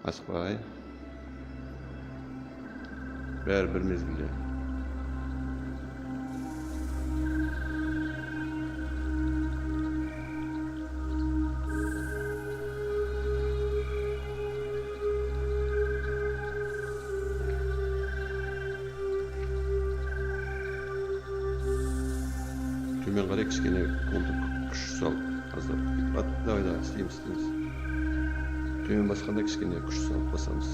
Асықпай. Бәрі бір мезгілде. Төмен қарай кішкене қолды күш салып аздап. Давай, давай, істейміз, істейміз. Төмен басқанда кішкене күш салып басамыз.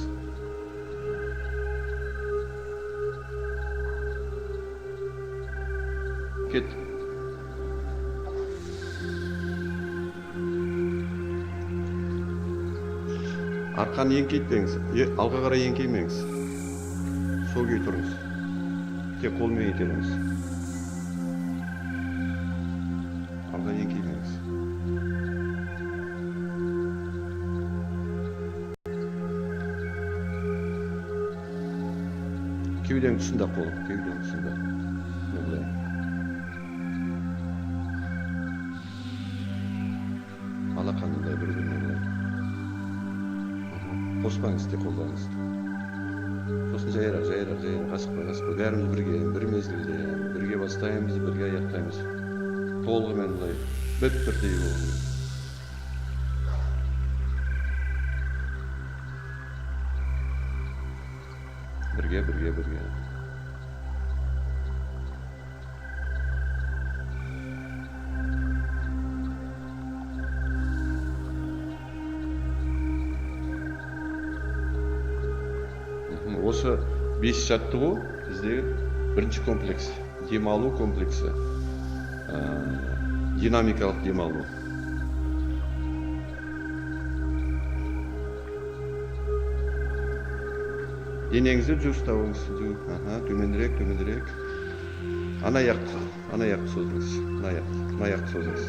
Кет. Арқаны еңкейтпеңіз, алға қарай еңкеймеңіз. Сол күйі тұрыңыз. Тек қолмен итеріңіз. Алға еңкеймеңіз. Кеуденің тұсында қол, кеуденің тұсында. Міне былай. Алақанды былай бір-біріне былай. Қоспаңыз, тек қолдарыңызды. Сосын жайырақ, жайырақ, жайырақ, асықпай, асықпай. Бәріміз бірге, бір мезгілде, бірге бастаймыз, бірге аяқтаймыз. Толығымен былай біп-бірдей болу керек. Бірге, бірге, бірге. Осы 5 жаттығу біздегі бірінші комплекс, демалу комплексі, динамикалық демалу. Денеңізді түзу ұстауыңыз, түзу. Аха, төменірек, төменірек. Ана аяқты, ана аяқты созыңыз, мына аяқты, мына аяқты созыңыз.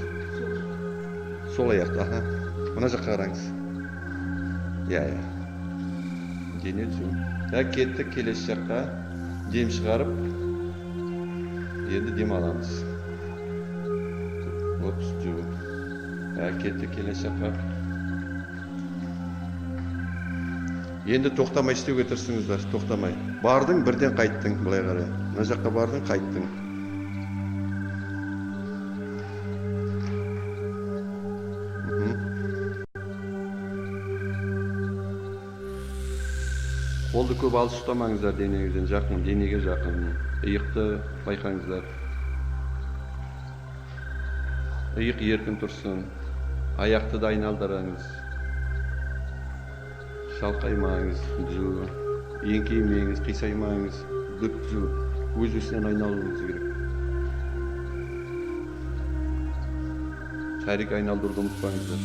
Сол аяқты, аха. Мына жаққа қараңыз. Иә, иә. Дене түзу. Так, кеттік келесі жаққа. Дем шығарып, енді дем аламыз. Оп, түзу. Так, кеттік келесі жаққа. Енді тоқтамай істеуге тырысыңыздар, тоқтамай. Бардың, бірден қайттың, былай қарай. Мына жаққа бардың, қайттың. Қолды көп алыс ұстамаңыздар денеңізден жақын, денеге жақын. Иықты байқаңыздар. Иық еркін тұрсын. Аяқты да айналдырыңыз. Шалқаймаңыз, түзу. Еңкеймеңіз, қисаймаңыз, дөп түзу. Өз өсінен айналуыңыз керек. Шарик айналдыруды ұмытпаңыздар.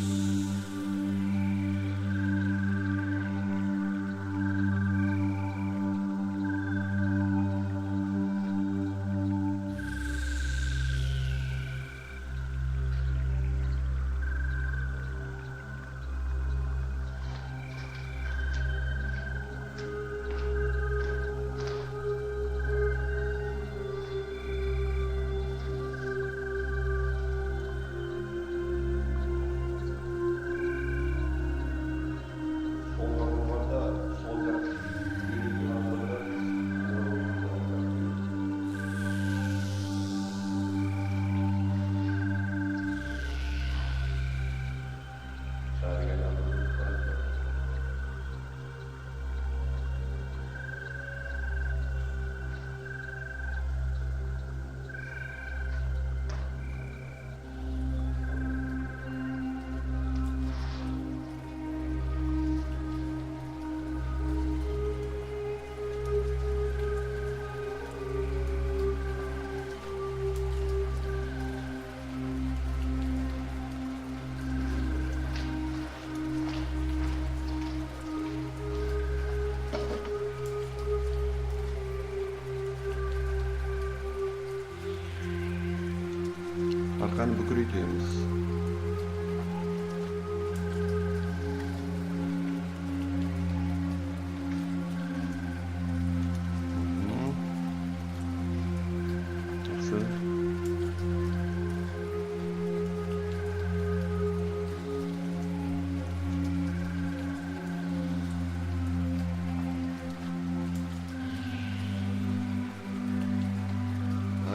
Арқаны бүкірейтеміз. Жақсы.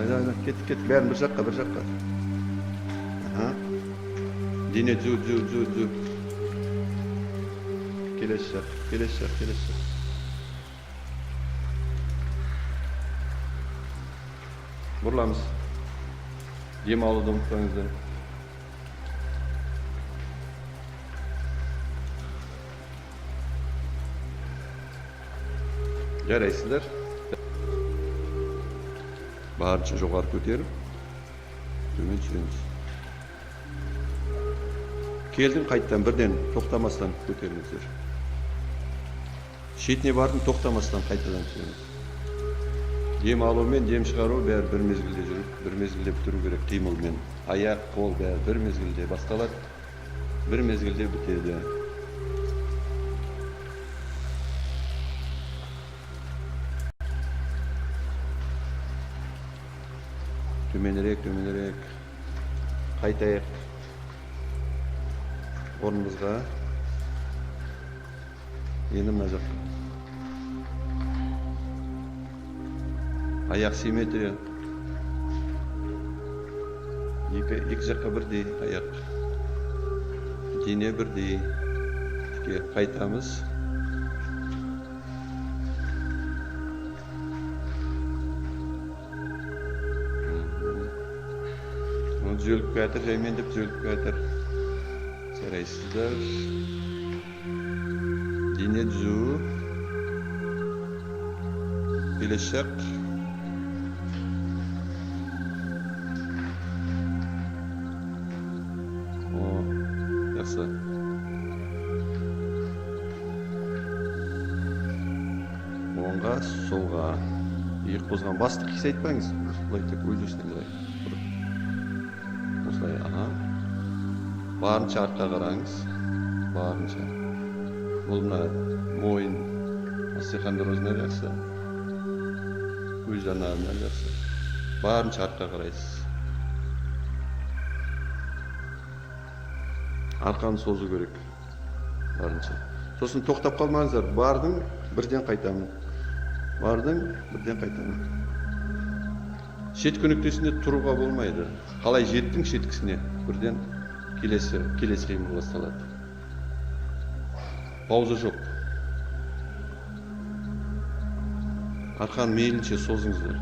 Давай, кеттік, кеттік, бәрін бір жаққа, бір жаққа. Аха. Дене түзу, түзу, түзу, түзу. Келесі жақ, келесі жақ, келесі жақ. Бұрыламыз. Дем алуды ұмытпаңыздар. Жарайсыздар. Барынша жоғары көтеріп, төмен түсіреміз. Келдім қайттан бірден тоқтамастан көтеріңіздер. Шетіне бардым, тоқтамастан қайтадан түсіреміз. Дем алу мен дем шығару бәрі бір мезгілде жүріп, бір мезгілде бітіру керек қимылмен. Аяқ, қол бәрі бір мезгілде басталады, бір мезгілде бітеді. Төменірек, төменірек. Қайтайық орнымызға. Енді мына жаққа. Аяқ симметрия. Екі жаққа бірдей аяқ. Дене бірдей. Тіке қайтамыз. Түзеліп жатыр, жаймен деп түзеліп жатыр. Жарайсыздар. Дене түзу. Келесі жақ. О, жақсы. Оңға, солға. Иық қозған басты қисайтпаңыз. Былай тек өз өзіне былай. Осылай, аха. Барынша артқа қараңыз. Барынша. Бұл мына мойын остеохондрозына жақсы. Көз жанарына жақсы. Барынша артқа қарайсыз. Арқаны созу керек. Барынша. Сосын тоқтап қалмаңыздар. Бардым, бірден қайтамын. Бардым, бірден қайтамын. Шеткі нүктесінде тұруға болмайды. Қалай жеттің шеткісіне, бірден келесі қимыл басталады. Пауза жоқ. Арқаны мейлінше созыңыздар.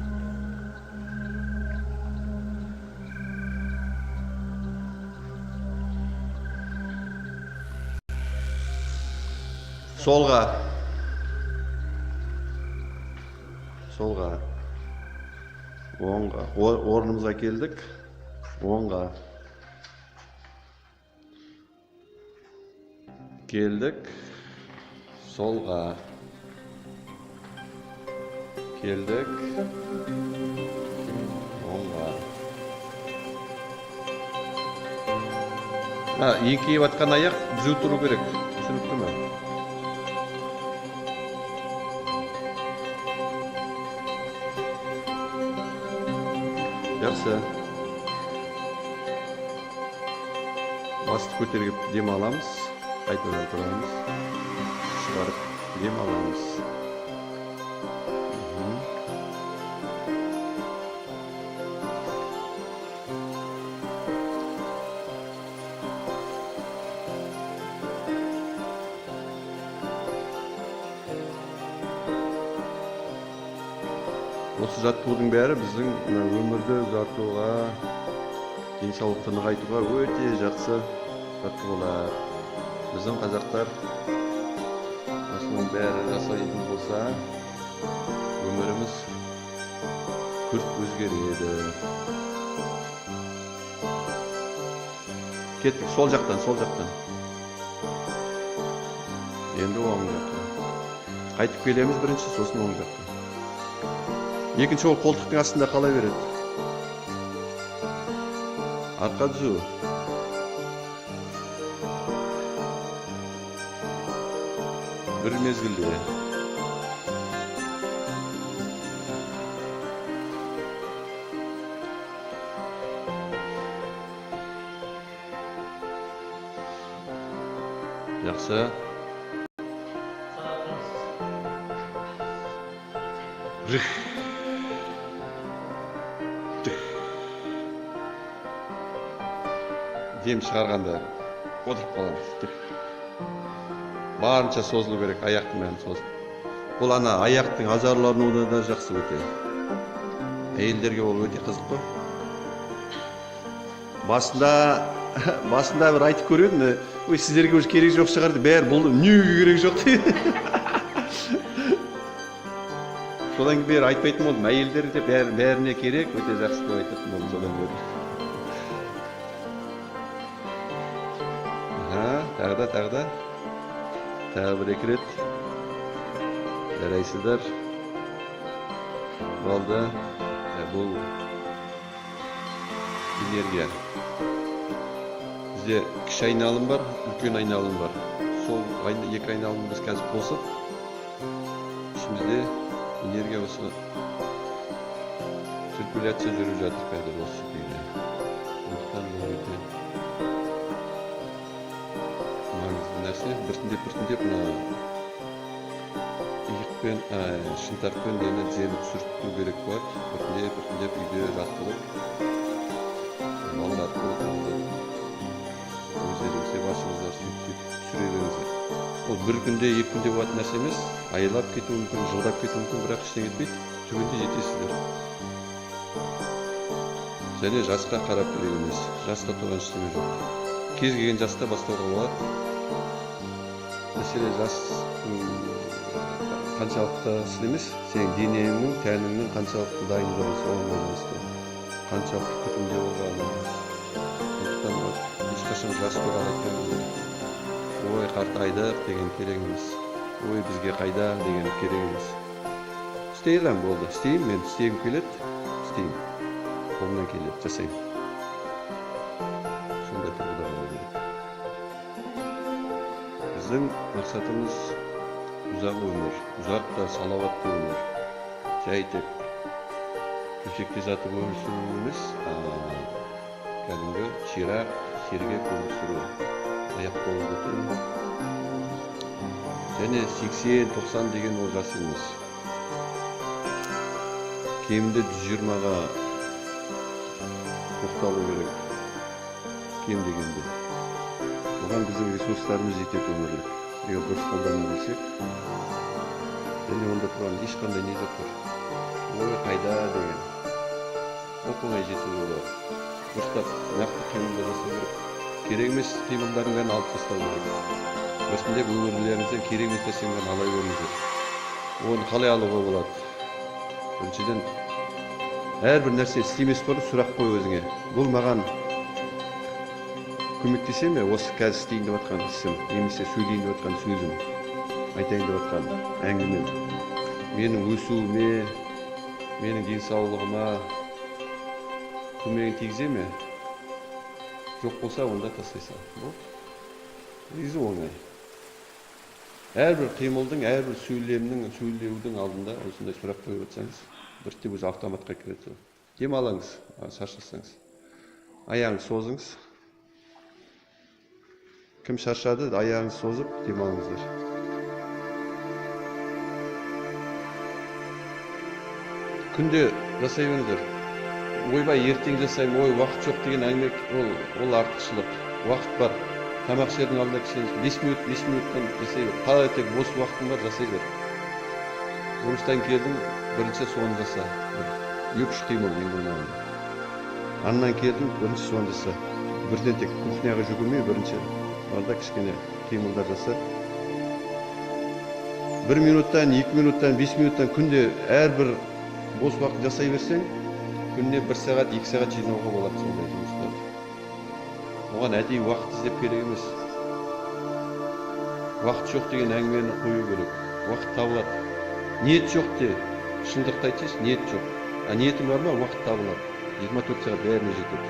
Солға. Солға. Оңға. Орнымызға келдік. Оңға. Келдік. Солға. Келдік. Оңға. Еңкейіп атқан аяқ түзу тұру керек. Түсінікті ме? Жақсы. Басты көтеріп дем аламыз, қайтадан тұрамыз, шығарып дем аламыз. Осы жаттығудың бәрі біздің өмірді ұзартуға, денсаулықты нығайтуға өте жақсы жаттығулар. Біздің қазақтар осының бәрі жасайтын болса, өміріміз күрт өзгереді. Кеттік, сол жақтан, сол жақтан. Енді оң жаққа. Қайтып келеміз бірінші, сосын оң жаққа. Екінші ол қолтықтың астында қала береді. Арқа түзу. Бір мезгілде. Жақсы. Рых. Дем шығарғанда отырып қаламыз деп. Барынша созылу керек, аяқтың бәрін созып. Бұл ана аяқтың азарлануына да жақсы өте. Әйелдерге ол өте қызық қой. Басында бір айтып көріп едім, ой, сіздерге уже керек жоқ шығар деп, бәрі болды, неге керек жоқ деп. Содан кейін бері айтпайтын болдым, әйелдер де бәріне керек, өте жақсы деп айтатын болдым содан бері. Аха, тағы да, тағы да. Тағы бір екі рет. Жарайсыздар. Болды. Бұл энергия. Бізде кіші айналым бар, үлкен айналым бар. Сол екі айналымды біз қазір қосып, ішімізде энергия осы циркуляция жүріп жатыр қазір осы күйде. Сондықтан бұл өте маңызды нәрсе. Біртіндеп, біртіндеп мына иықпен, шынтақпен нені тізені түсірту керек болады. Біртіндеп, біртіндеп үйде жаттығып, балаларды отырғызып, өздеріңіз басыңыздар сөйтіп сөйтіп түсіре беріңіздер. Ол бір күнде, екі күнде болатын нәрсе емес, айлап кетуі мүмкін, жылдап кетуі мүмкін, бірақ ештеңе етпейді, түбінде жетесіздер. Және жасқа қарап керек емес, жасқа тұрған ештеңе жоқ. Кез келген жаста бастауға болады. Мәселе жастың қаншалықтысы емес, сенің денеңнің, тәніңнің қаншалықты дайындығы соған байланысты, қаншалықты күтімде болғаны. Сондықтан ешқашан жас туралы айтпаймыз. Ой, қартайдық деген керек емес, ой, бізге қайда деген керек емес. Істей аламын, болды, істеймін, мен істегім келеді, істеймін, қолымнан келеді, жасаймын. Сондай тұрғыда болу керек. Біздің мақсатымыз ұзақ өмір, ұзақ та салауатты өмір. Жай тек төсекте жатып өмір сүру емес, кәдімгі ширақ, сергек өмір сүру, аяқ қолы бүтін. Және 80-90 деген ол жас емес. Кемінде 120-ға тоқталу керек, кем дегенде. Оған біздің ресурстарымыз жетеді өмірлік, егер дұрыс қолдана білсек. Және онда тұрған ешқандай не жоқ қой. Ой, қайда деген. Оп-оңай жетуге болады. Дұрыстап нақты қимылдар жасау керек. Керек емес қимылдардың бәрін алып тастау керек. Біртіндеп өмірлеріңізден керек емес нәрсенің бәрін ала беріңіздер. Оны қалай алуға болады? Біріншіден, әрбір нәрсе істемес бұрын сұрақ қой өзіңе. Бұл маған көмектесе ме осы қазір істейін деп жатқан ісім, немесе сөйлейін деп жатқан сөзім, айтайын деп жатқан әңгімем менің өсуіме, менің денсаулығыма көмегін тигізе ме? Жоқ болса, онда тастай сал. Болды. Негізі оңай. Әрбір қимылдың, әрбір сөйлемнің, сөйлеудің алдында осындай сұрақ қойып отырсаңыз, біртіндеп өзі автоматқа кіреді сол. Демалыңыз, шаршасаңыз. Аяғыңызды созыңыз. Кім шаршады, аяғыңызды созып демалыңыздар. Күнде жасай беріңіздер. Ойбай, ертең жасаймын, ой, уақыт жоқ деген әңгіме, ол артықшылық. Уақыт бар. Тамақ ішердің алдында кішкене 5 минут, 5 минуттан жасай бер. Қалай тек бос уақытың бар, жасай бер. Жұмыстан келдің, бірінші соны жаса. Бір екі-үш қимыл ең болмағанда. Аннан келдің, бірінші соны жаса. Бірден тек кухняға жүгірмей, бірінші барда кішкене қимылдар жаса. 1 минуттан, 2 минуттан, 5 минуттан күнде әрбір бос уақыт жасай берсең, күніне 1 сағат, 2 сағат жинауға болады сондай жұмыстарды. Оған әдейі уақыт іздеп керек емес. Уақыт жоқ деген әңгімені қою керек. Уақыт табылады. Ниет жоқ де, шындықты айтсайшы, ниет жоқ. А ниетің бар ма, уақыт табылады. 24 сағат бәріне жетеді.